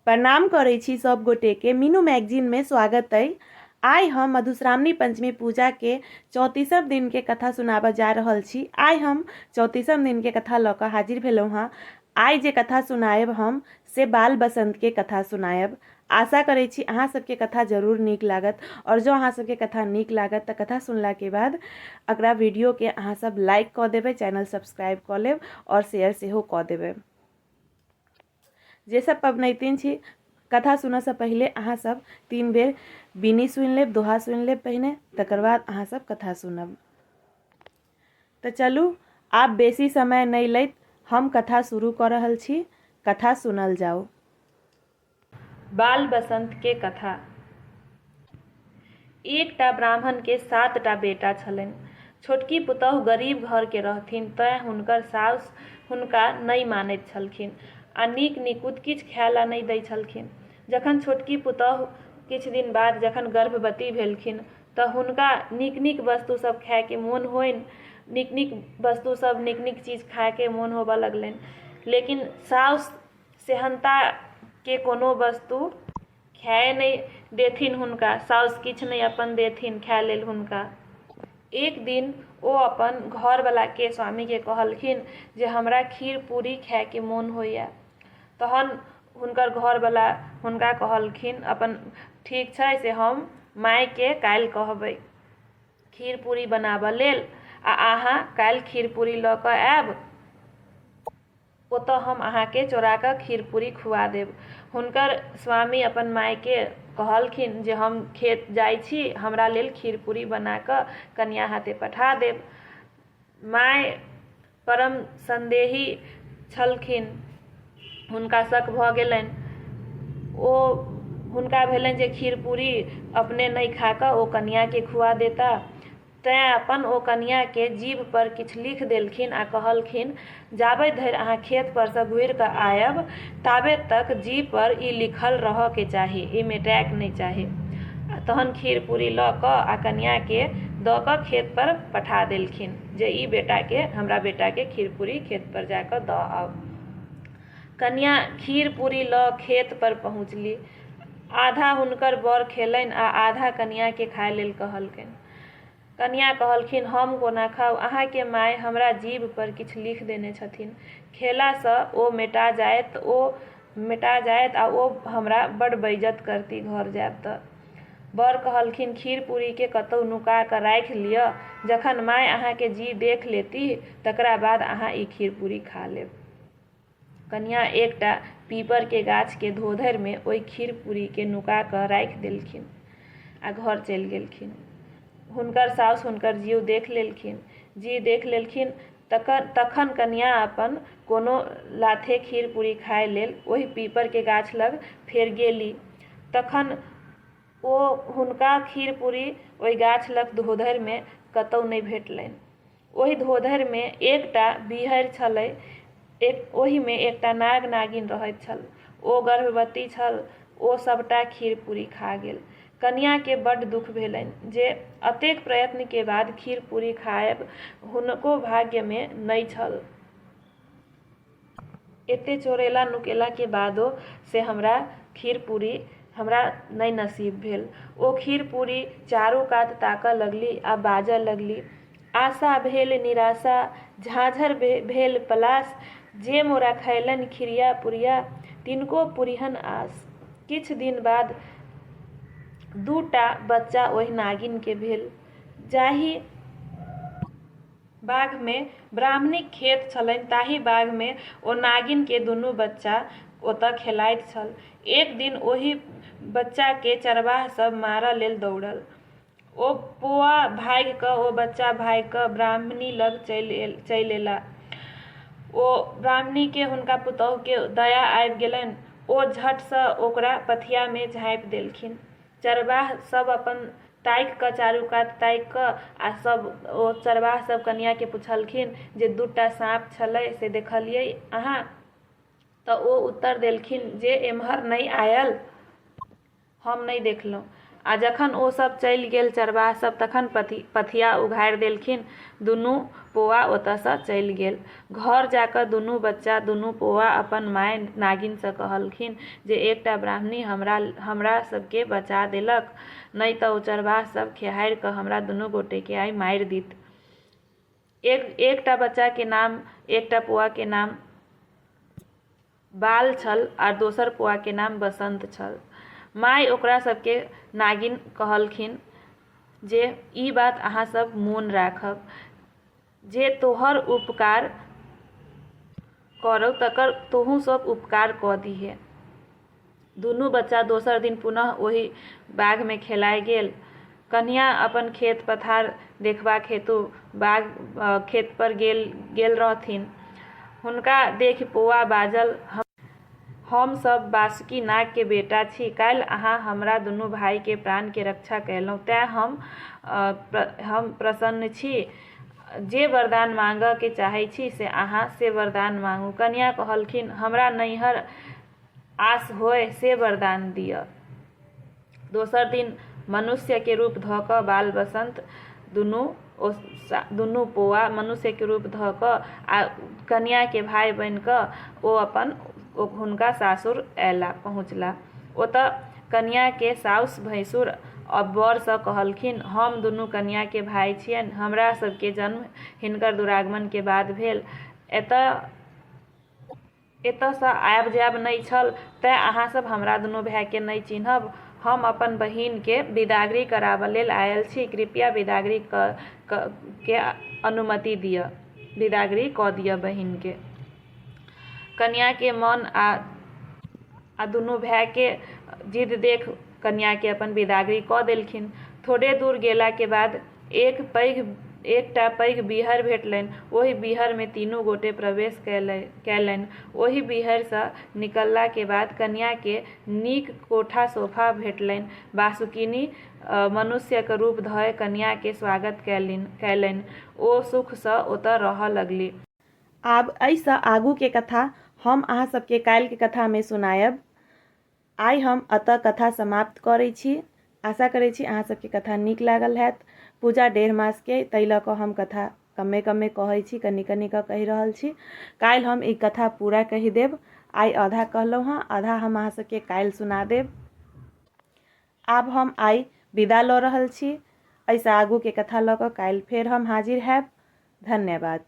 प्रणाम करै छी सब गोटेके। मीनू मैगजीनमे स्वागत अइ। आइ हम मधुश्रावणी पंचमी पूजाके चौंतीसम दिनके कथा सुनाबऽ जा रहल छी। आइ हम चौंतीसम दिनके कथा लऽ कऽ हाजिर भेलहुँ हँ। आइ जे कथा सुनायब हम से बाल बसन्तके कथा सुनायब। आशा करै छी अहाँ सबके कथा जरूर नीक लागत आओर जँ अहाँ सबके कथा नीक लागत तऽ कथा सुनलाके बाद एकरा वीडियोके अहाँ सब लाइक कऽ देबै, चैनल सब्सक्राइब कऽ लेब आओर शेयर सेहो कऽ देबै। जे सब पबनैतिन छी, कथा सुनऽसँ पहिले अहाँ सब 3 बेर बीनी सुनि लेब, दोहा सुनि लेब पहिने, तकर बाद अहाँ सब कथा सुनब। तऽ चलू आब बेसी समय नहि लैत हम कथा शुरू कऽ रहल छी। कथा सुनल जाउ। बाल बसंत के कथा। एकटा ब्राह्मण के 7टा बेटा छलनि। छोटकी पुतहु गरीब घर के रहथिन तैं हुनकर साउस हुनका नहि मानैत छलखिन आ नीक निकुत किछु खाय ला नहि दैत छलखिन। जखन छोटकी पुतहु किछु दिन बाद जखन गर्भवती भेलखिन तऽ हुनका नीक नीक वस्तु सब खाय के मोन होइन। नीक नीक वस्तु सब, नीक नीक चीज खाय के मोन होबऽ लगलनि। लेकिन साउस सेहन्ताके कोनो वस्तु खाए नहि देथिन हुनका। साउस किछु नहि अपन देथिन खाए लेल हुनका। एक दिन ओ अपन घरवलाके, स्वामीके कहलखिन जे हमरा खीर पूरी खाएके मोन होइए। तहन हुनकर घरवला हुनका कहलखिन अपन ठीक छै से हम मायके काल्हि कहबै खीर पूरी बनाबऽ लेल आ अहाँ काल्हि खीर पूरी लऽ कऽ आयब, ओतऽ हम अहाँके चोरा कऽ खीर पूरी खुआ देब। हुनकर स्वामी अपन मायके कहलखिन जे हम खेत जाइ छी, हमरा लेल खीर पूरी बना कऽ कनियाँ हाथे पठा देब। माय परम सन्देही छलखिन। हुनका शक भऽ गेलनि। ओ हुनका भेलनि जे खीर पूरी अपने नहि खा कऽ ओ कनियाँके खुआ देता। तैँ अपन ओ कनियाँके जीभपर किछु लिखि देलखिन आ कहलखिन, जाबे धरि अहाँ खेतपरसँ घुरि कऽ आयब ताबे तक जीभपर ई लिखल रहऽके चाही, ई मेटायके नहि चाही। आ तहन खीर पूरी लऽ कऽ आ कनियाँके दऽ कऽ खेतपर पठा देलखिन जे ई बेटाके, हमरा बेटाके खीर पूरी खेतपर जा कऽ दऽ आउ। कनियाँ खीर पूरी लऽ खेतपर पहुँचली। आधा हुनकर बर खेलनि आ आधा कनियाँके खाय लेल कहलकनि। कनियाँ कहलखिन, हम कोना खाउ? अहाँके माय हमरा जीभपर किछु लिखि देने छथिन। खेलासँ ओ मेटा जायत, ओ मेटा जायत आ ओ हमरा बड्ड बेइज्जत करती घर जायब तऽ। बर कहलखिन, खीर पूरीके कतहु नुका कऽ राखि लिअ। जखन माय अहाँके जी देख लेतीह तकरा बाद अहाँ ई खीर पूरी खा लेब। कनियाँ एकटा पीपरके गाछके धोधरिमे ओहि खीर पूरीके नुका कऽ राखि देलखिन आ घर चलि गेलखिन। हुनकर साउस हुनकर जीव देख लेलखिन। जी देख लेलखिन तखन कनियाँ अपन कोनो लाथे खीर पूरी खाय लेल ओहि पीपरके गाछ लग फेर गेली। तखन ओ हुनका खीर पूरी ओहि गाछ लग धोधरिमे कतहु नहि भेटलनि। ओहि धोधरिमे एकटा बीहरि छलै। ओहिमे एकटा नाग नागिन रहैत छल। ओ गर्भवती छल। ओ सभटा खीर पूरी खा गेल। कनियाँके बड्ड दुःख भेलनि जे एतेक प्रयत्नके बाद खीर पूरी खायब हुनको भाग्यमे नहि छल। एते चोरेला नुकेलाके बादो से हमरा खीर पूरी हमरा नहि नसीब भेल। ओ खीर पूरी चारू कात ताकऽ लगली आ बाजऽ लगली, आशा भेल निराशा, झाँझर भेल पलास, जे मोरा खयलनि खिरिया पुरिया, तिनको पुरिहन आस। किछु दिन बाद 2टा बच्चा ओहि नागिनके भेल। जाहि बाघमे ब्राह्मणीक खेत छलनि ताहि बाघमे ओ नागिनके दुनू बच्चा ओतऽ खेलाइत छल। एक दिन ओहि बच्चाके चरबाह सभ मारऽ लेल दौड़ल। ओ पोआ भागि कऽ ओ बच्चा भागि कऽ ब्राह्मणी लग चलि एला। ओ ब्राह्मणीके हुनका पुतहुके दया आबि गेलनि। ओ झटसँ ओकरा पथियामे झाँपि देलखिन। चरबाह सब अपन ताकि कऽ चारू कात ताकि कऽ आ सब ओ चरबाह सब कनियाँके पुछलखिन जे 2टा साँप छलै से देखलियै अहाँ? तऽ ओ उत्तर देलखिन जे एम्हर नहि आयल, हम नहि देखलहुँ। आ जखन ओ सब चलि गेल चरवाह सब तखन पथिया उघारि देलखिन। दुनू पोआ ओतऽसँ चलि गेल। घर जा कऽ दुनू बच्चा दुनू पोआ अपन माय नागिनसँ कहलखिन जे एकटा ब्राह्मणी हमरा हमरा सबके बचा देलक नहि तऽ ओ चरवाह सब खेहारि कऽ हमरा दुनू गोटेके आइ मारि दित। एक एकटा बच्चाके नाम एकटा पोआके नाम बाल छल आर दोसर पोआके नाम बसन्त छल। माय ओकरा सबके नागिन कहलखिन जे ई बात अहाँ सब मोन राखब जे तोहर उपकार करौ तकर तोहूँ सब उपकार कऽ दिहे। दुनू बच्चा दोसर दिन पुनः ओहि बाघमे खेलाय गेल। कनियाँ अपन खेत पथार देखबाक हेतु बाघ खेतपर गेल गेल रहथिन। हुनका देखि पोआ बाजल, हम सब बासुकी नागके बेटा छी। काल्हि अहाँ हमरा दुनू भाइके प्राणके रक्षा कयलहुँ तेँ हम हम प्रसन्न छी। जे वरदान माँगऽके चाहै छी से अहाँ से वरदान माँगू। कनियाँ कहलखिन, हमरा नैहर आस होय से वरदान दिअ। दोसर दिन मनुष्यके रूप धऽ कऽ बाल बसन्त दुनू ओ दुनू पोआ मनुष्यके रूप धऽ कऽ आ कनिआँके भाय बनि कऽ ओ अपन हुनका सासुर अयला पहुँचला। ओतऽ कनिआँके साउस भैंसुर आ वरसँ कहलखिन हम दुनू कनिआँके भाय छियनि हमरा सबके जन्म हिनकर दुरागमनके बाद भेल। एतऽ एतऽसँ आयब जायब नहि छल तेँ अहाँ सब हमरा दुनू भायके नहि चिन्हब। हम अपन बहिनके बिदागरी कराबऽ लेल आयल छी। कृपया बिदागरी के अनुमति दिअ। बिदागरी कऽ दिअ बहिनके। कनिआँके मन आ आ दुनू भायके जिद देख कनिआँके अपन बिदागरी कऽ देलखिन। थोड़े दूर गेलाके बाद एक पैघ एकटा पैघ बीहर भेटलनि। ओहि बीहरमे तीनू गोटे प्रवेश कयलनि। ओहि बीहरसँ निकललाके बाद कनिआँके नीक कोठा सोफा भेटलनि। बासुकिनी मनुष्यक रूप धए कनिआँके स्वागत कयलनि। ओ सुखसँ ओतऽ रहऽ लगली। आब एहिसँ आगूके कथा हम अहाँ सबके काल्हिके कथामे सुनायब। आइ हम एतऽ कथा समाप्त करै छी। आशा करै छी अहाँ सबके कथा नीक लागल हैत। पूजा डेढ़ मासके ताहि लऽ कऽ हम कथा कमे कमे कहै छी कनि कनि कऽ कहि रहल छी। काल्हि हम ई कथा पूरा कहि देब। आइ आधा कहलहुँ हँ आधा हम अहाँ सबके काल्हि सुना देब। आब हम आइ विदा लऽ रहल छी। एहिसँ आगूके कथा लऽ कऽ काल्हि फेर हम हाजिर हैब। धन्यवाद।